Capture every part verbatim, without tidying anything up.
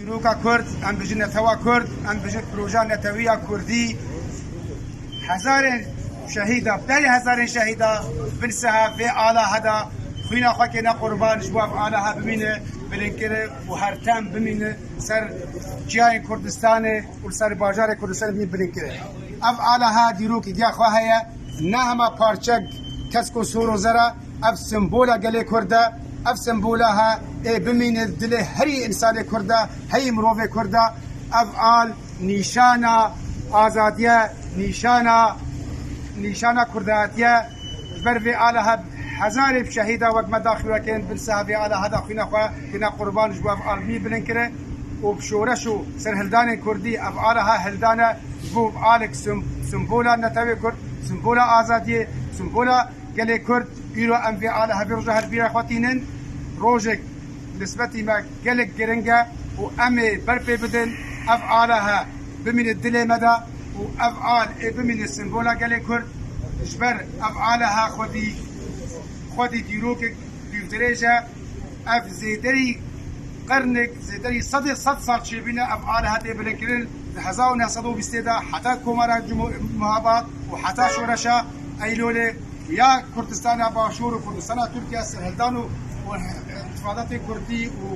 Dîroka Kurd, em bijin netewa Kurd, em bijin proja netewiya Kurdî. Hezarên şehîda, berê hezarên şehîda bin siha vê alaha da xwîna xwe kêne qurban, ji bo ev alaha bimîne bilinkire û her dem bimîne ser çiyayên Kurdistanê û ser bajarê Kurdistanê bimîne bilinkire. Ev alaha dîrokî diya xwe heye, ne hema parçek kesk û sor û zera, ev sembola gelê Kurd e, ev sembola he ê bimîne dilê herî însanê Kurd e, heyî mirovê Kurd e. Ev al nîşana azadiye, nîşana, nîşana kurdatiye. Ji ber vê ala he hezarê şehîda wek me daxî wekin bin siha vê ala he da xwîna xwe kine qurban ji bo ev al bimî bilind kire û bi şoreş û serhildanên Kurdî ev ala he hildane ji bo alek sim-, simbola netewê Kurd, simbola azadiyê, simbola gelê Kurd. Îro em vê ala he vê roja her bîra xwe tînin. Rojek nisbetî me gelek giring e û em ê ber pê bidin ev ala he bimîne dilê me de û ev al ê bimîne simbola gelê Kurd. Ji ber ev ala he xwedî, xwedî dîrokek dûvdirêj e. Ev zêderî qernek, zêderî sedê sed sal çêbîne ev ala he tê bilinkirin. Di hezar û neh sed û bîstê de heta Komara Cumhur-, Muhabat û heta şoreşa Eylûlê ya Kurdistana Başûr û Kurdistana Tirkiye serhildan û, û intifadetên Kurdî û,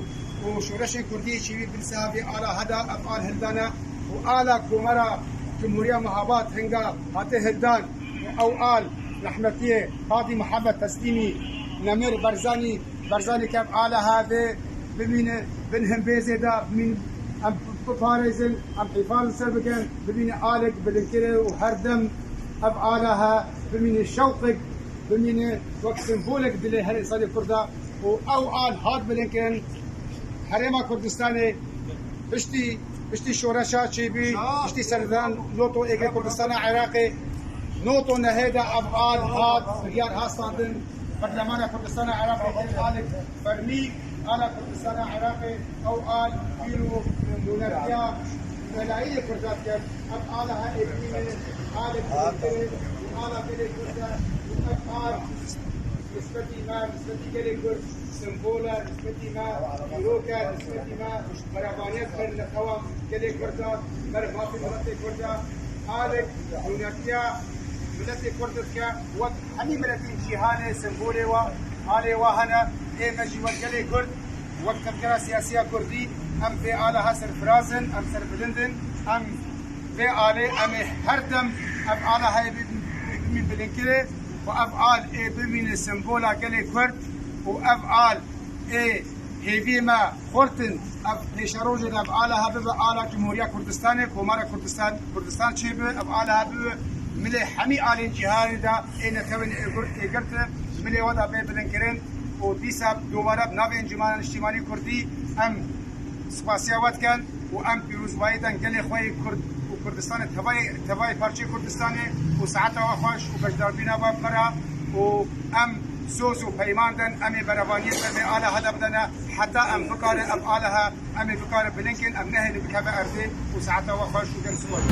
û şoreşên Kurdî çêbî bin siha vê ala he da ev al hildane û ala Komara Cumhuriya Muhabat hinga hate hildan û ew al rehmetiyê Qadî Muhammed Teslîmî nemir Barzanî, Barzanî ke ev ala he vê bimîne bin himbêzê de, bimîn em biparêzin, em hîfaz li ser bikin, bibîne alek bilinkirê û her dem ev ala he bimîne şewqek, bimîne wek sembolek dilê her însanê Kurd e û ew al hat bilinkirin. Herêma Kurdistanê piştî, piştî şoreşa çêbî, piştî serdan noto êgê Kurdistana Iraqê, noto nehê de ev al hat, biryar hat standin, Berlemana Kurdistana Iraqê alek fermî, ala Kurdistana Iraqê, ew al îro nûnertiya belayî Kurda diket. Ev ala he êdî me, alek Kurd e, û ala gelê Kurd e, û ev al nisbetî me, nisbetî gelê Kurd, sembol e, nisbetî me, dîrok e, nisbetî me, berevaniyet ber netewa gelê Kurd e, ber mafê miletê Kurd e, alek nûnertiya miletê Kurd dike, wek hemî miletên cîhanê sembolê wa, alê wa hene, ê me jî wek gelê Kurd, wek tevgera siyasiya Kurdî, em vê ala he serfiraz in, em serbilind in, em vê alê, em ê her dem ev ala heye bimîn bilinkirê û ev al ê bimîne sembola gelê Kurd û ev al ê hêviyê me xurt in, ev pêşerojê de ev ala he bibe ala Cumhuriya Kurdistanê, Komara Kurdistan, Kurdistan çêbibe, ev ala he bibe milê hemî alên cîhanê de ê netewên êgir-, êgirtin, milê we de bê bilinkirin û dîsa dubare bi navê Encûmena Niştîmanî Kurdî em spasiya we dikin û em pîrozbayî den gelê xwe yê Kurd û Kurdistanê tevayê, tevayê parçeyê Kurdistanê û saeta we xweş û beşdarbîna we bi me re û em soz û peyman den em ê berevaniyê ser vê ala he de bidene heta em bikarin ev ala he em ê bikarin bilind kin, em nehêlin bikeve erdê û saeta we xweş û gelek spas.